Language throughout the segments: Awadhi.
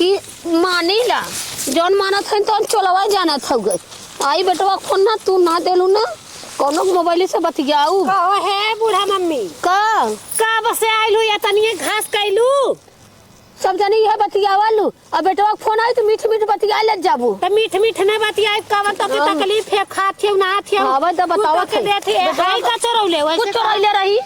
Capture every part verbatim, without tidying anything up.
ई मानी ला, जौन मानत हन तौन चोलवा जानत हउवे। आई बेटवा के फोन ना, तू ना देलू ना, कौनो मोबाइल से बतियाऊ। कहो हे बूढ़ा मम्मी। का? कब से आइलू या तनिए घास कैलू? सब जनी इहे बतियावलू। अब बेटवा के फोन आई तो मीठ मीठ बतिया ले जाबू। त मीठ मीठ ना बतियाई, कवन तो के हाँ। तकलीफ है, खात है, ना खात है। हाँ, बस बतावा कुत्ता के थे। देत है, बेटवा हाय का चोरौले, वैसे कुछ का? चोरौले रही।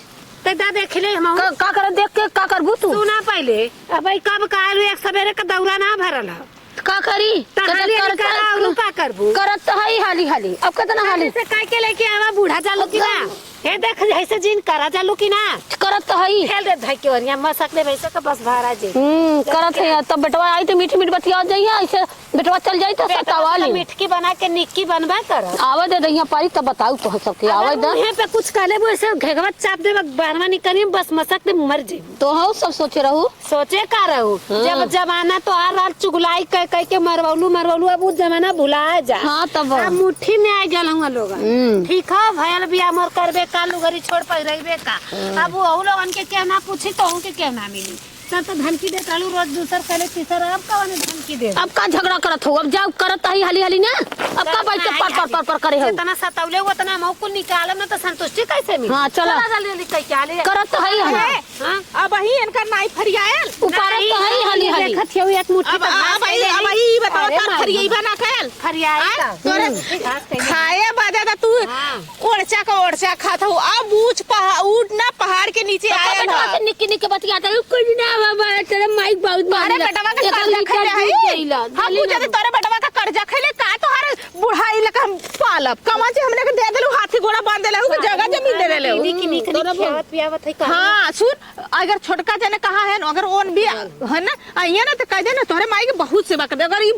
त दा देख ले हम। का, का कर देख के का करबू तू? सुना पहले, अब भाई कब का आलू एक सवेरे का दौरा ना भरल है। का करी? त कदे हाली हाली करत करा, है, औरू का करबू? करत तो है हाली हाली। अब कितना हाली? से काय के लेके आवा बूढ़ा जालू की ना? अब हे देख, ऐसे जिन करा जालू की ना? करत तो है। खेल दे भाई के ओरिया, मसक दे वैसे का बस बाहर आ जाए। हम्म, करत है। तब बेटवा आई तो मीठ मीठ बतिया जाइए, ऐसे बेटवा चल जाई तो बेटवा सतावा तो ली। मिठकी बना के निक्की बनबा कर। आवे दे दहिया पारी तब बताऊ तो सबके, आवे अगर दे। मुँहे पे कुछ कहले वो ऐसे घेगवा चाप दे, बारवा निकली, बस मसक दे मर जाई। तो हऊ सब सोचे रहू। सोचे का रहू? हाँ। जब जमाना तो आ रहल चुगलाई कह, कह के मरवलू, मरवलू, अब उ जमाना भुला जा। हाँ, तब। अब मुट्ठी में आ गल हुआ लोग। हम्म। ठीक हो, भयल बिया मोर करबे का, लुगरी छोड़ पहिरबे का। हाँ। अब वो लोगन के केहू ना पूछी, तो उनके केहू ना मिली। सब तो धमकी देत रहलू, रोज दूसर कहले तीसर, अब कवन धमकी दे? अब का झगड़ा करत हो? अब जाओ करत ही हाली हाली ना। अब का बैठ के ना, पर, पर, पर, पर करे हो? जितना सतौले उतना हम कुल निकालब ना तो संतुष्टि कैसे मिली? हाँ, चला। चला जल्दी जल्दी कह के आ ले। करत तो है ही हम। अरे, हाँ? अब ही इनकर नाई फरियायल। उपारत तो है ही हाली हाली। देखत हियो एक मुट्ठी अब, तो घास अब ही, ले अब ली। ही बताओ अरे तार माई। फरियैबा ना कयल। फरियाई आय, का? तोरे हम्म। घास कहीं खाए बदे तो तू हाँ। ओड़चा का ओड़चा खात हो। अब ऊंच पहा-, ऊंट ना पहाड़ के नीचे तो आयल बेटवा ह। से निक्की निक्की बतियात है, कुछ ना बाबा, तेरे माइक बहुत अरे मारेला। बेटवा का एक कर्जा लीटर खैले दूध है। देला, हम देली पूछे ना। थे, तोरे बेटवा का कर्जा खैले का? तोहर बुढ़ाई लगा हम पालब। कमा जे हमने के दे देलू, हाथी घोड़ा बांध देले, उ जगह जमीन दे देले। दीदी की निक निक तोरा बोल। खियावत पियावत है का? हाँ, सुन, अगर छोटका जने कहा है ना, अगर ओन भी है ना, आ, ये ना तो कह दे ना, तोहरे माई के बहुत सेवा कर दे। अगर ई